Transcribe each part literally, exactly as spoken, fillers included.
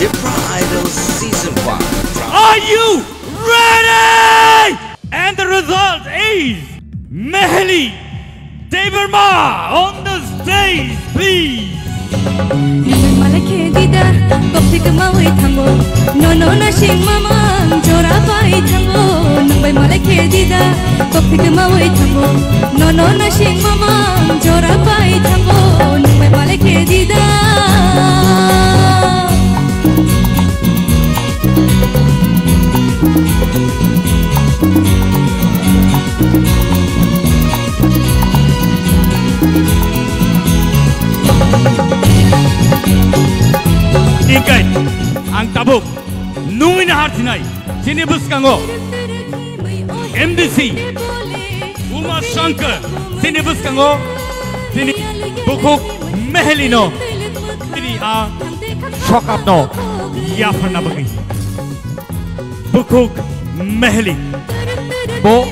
Tipra Idol Season one. Are you ready? And the result is Meheli Debbarma on the stage, please. Nungbai malai khe dida, kok thik mawi thango. Nono nasing mamang jora pai thango. Nungbai malai khe dida, kok thik mawi thango. Nono nasing mamang jora pai thango. Nungbai malai khe dida. Ingkai, ang tabuk nungwi nahar thinai, chini bwskango M D C Uma Shankar, chini bwskango chini bukhuk Meheli no, chini a sokap no yapharna bagwi. Bukhuk Meheli. Bo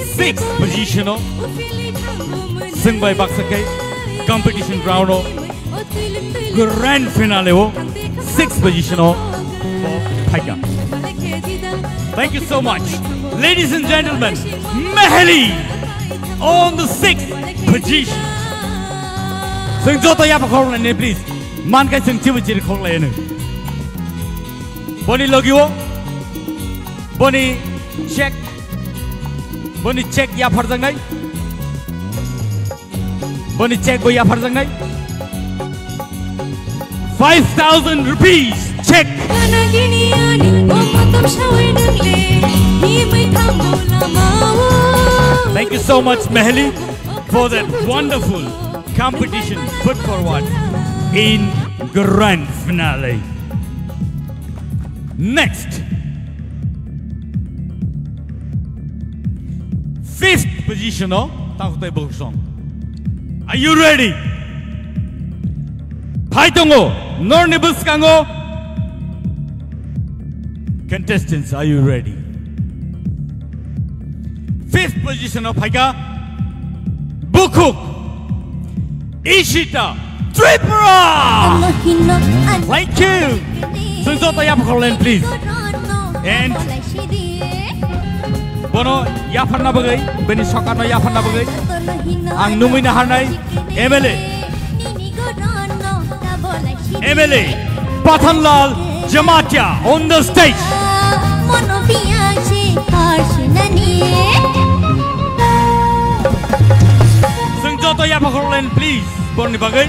sixth position o swngbai baksa khe competition round o grand finale o sixth position o bo phaikha. Thank you so much. Ladies and gentlemen, Meheli on the sixth position. Swng joto yapha khoroknai ne, please. Mankai swng chibu chiri khoroknai ne. Boni logio, boni check, boni check yapharjaknai, boni check bo yapharjaknai. Five thousand rupees check. Thank you so much, Meheli, for that wonderful competition put forward in grand finale. Next. Fifth position o takhuk tei bukhuk song. Are you ready? Phai tongo, norni bwskango. Contestants, are you ready? Fifth position o phaikha bukhuk Ishita Tripura. Thank you. Swng joto yapha khoroknai, please. And bono yapharna bagwi, bini sokapno yapharna bagwi ang nungwi naharnai M L A. M L A Pathanlal Jamatia on the stage. Swng joto yapha khoroknai, please, borni bagwi.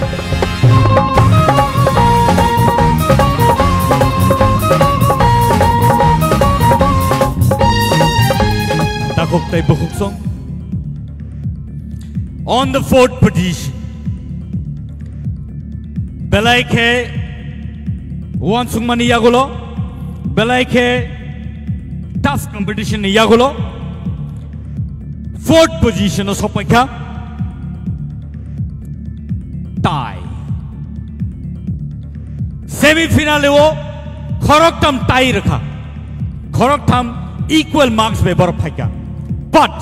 Takhuk tei bukhuk song. On the fourth position. Belai khe uansukmani yagulo, belai khe tough competition ni yagulo, fourth position o sokpaikha. Tie. Semi finale o khoroktham tie rwkha. Khoroktham equal marks bai borok phaikha. But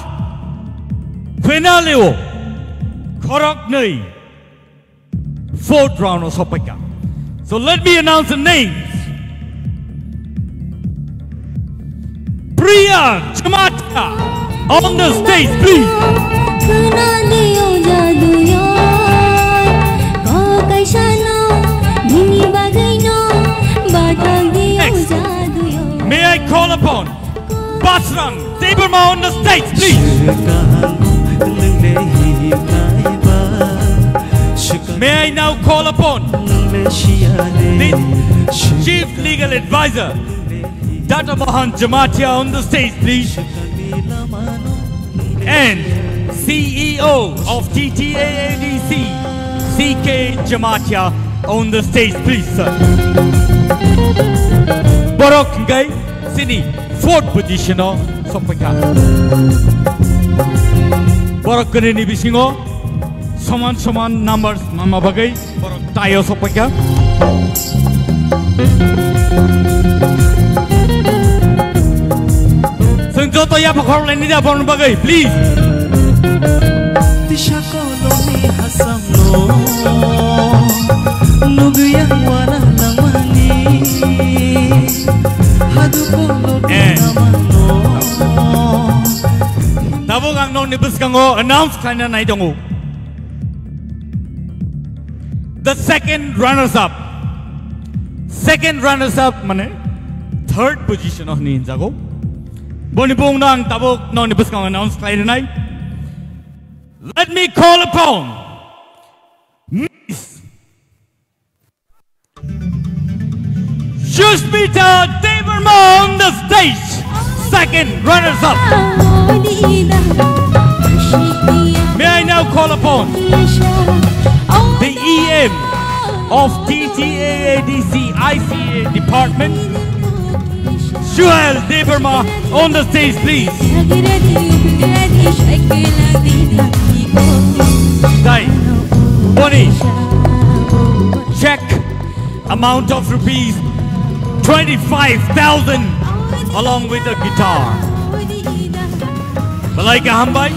finale o khoroknwi fourth round o sokpaikha. So let me announce the names. Priya Jamatia on the stage, please. Next, may I call upon Basrang Debbarma on the stage, please. May I now call upon the Chief Legal Advisor, Doctor Mohan Jamatia on the stage, please. And C E O of T T A A D C, C K Jamatia on the stage, please, sir. Borok hingkai sini fourth position o sokpaikha. Borok kwnwi ni bisingo soman soman numbers mama bagwi borok tie o sokpaikha. Swng joto yapha khoroknai nida borok bagwi, please. Tisa koloni hasamno nugwi ang wana langmani. Ni bwskango announce khlaina nai tongo. The second runners up. Second runners up mane third position o hwnwi hinjago. Boni bumungno ang tabuk nokni bwskango announce khlai rwnai. Let me call upon Miss Sushmita Debbarma on the stage, second runners up. May I now call upon the E M of T T A A D C I C A department, Suhel Debbarma on the stage, please. Dai, boni check amount of rupees twenty-five thousand along with a guitar. Belai kaham bai.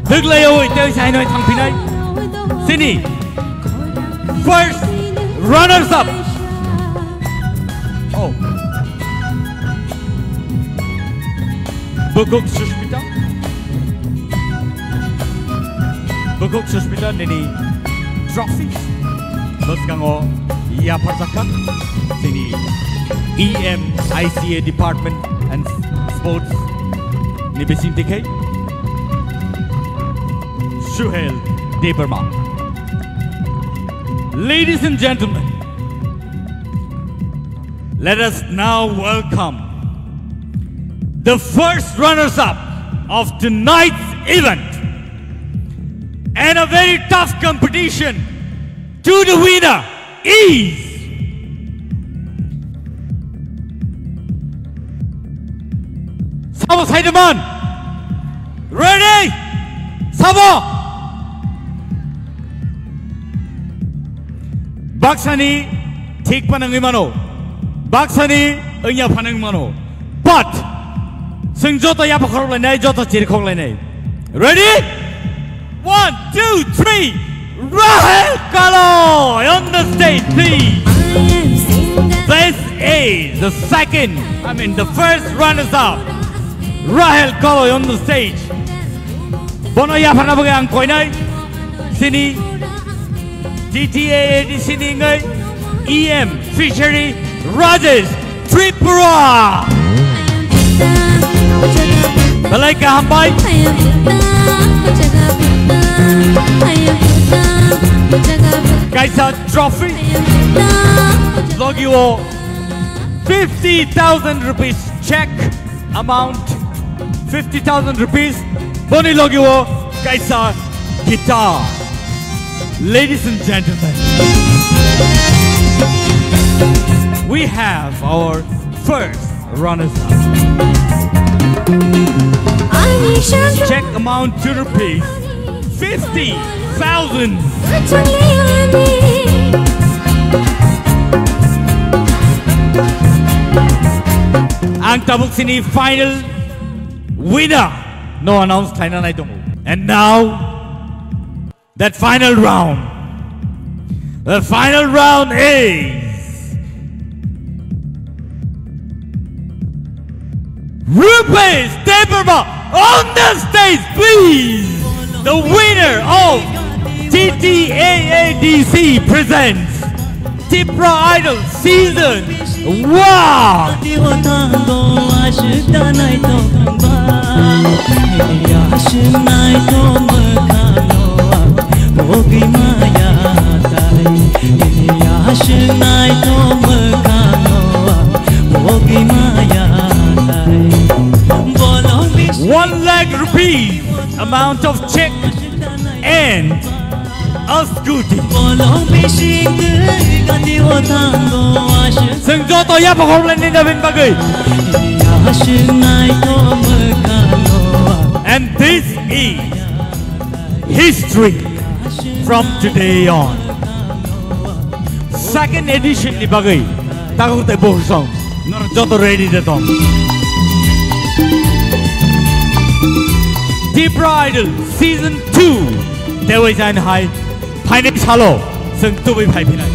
Bwklai oi tei sai noi thangphinai. Sini first runners up. Oh. Bukuk Sushmita. Bukuk Sushmita nini trophy bwskango yapharjakha chini E M I C A department and sports ni bising tikhe Suhel Debbarma. Ladies and gentlemen, let us now welcome the first runners-up of tonight's event. And a very tough competition to the winner is Sabo Saidaman. Ready? Sabo. Baksani thik phanangwi mano. Baksani wngya phanangwi mano. But, chwng joto yapha khorok lainai, joto chiri khorok lainai. Ready? One, two, three. Rahel Kaloi on the stage, please. This is the second, I mean, the first runners-up. Rahel Kaloi on the stage. Bono yapharna bagwi ang koinai. Sini T T A A D C ni wngwi E M Fishery Rajesh Tripura. Belai kaham bai. Kaisa trophy. Logi o fifty thousand rupees check amount. Fifty thousand rupees. Boni logi o kaisa guitar. Ladies and gentlemen, we have our first runners-up. Check amount two rupees, fifty thousand. Ang tabuk sini final winner no announce khlaina nai tongo. And now, that final round. The final round is Rupesh Debbarma on the stage, please. The winner of T T A A D C presents Tipra Idol Season one. One lakh rupees amount of check and a scooty. Chwng joto yapha khorok lainai nabin bagwi. And this is history from today on. Second edition ni bagwi takhuk tei bukhuk song norok joto ready de tong. Tipra Idol Season two tei waisa hai phainai salo chwng tubui phai phinai.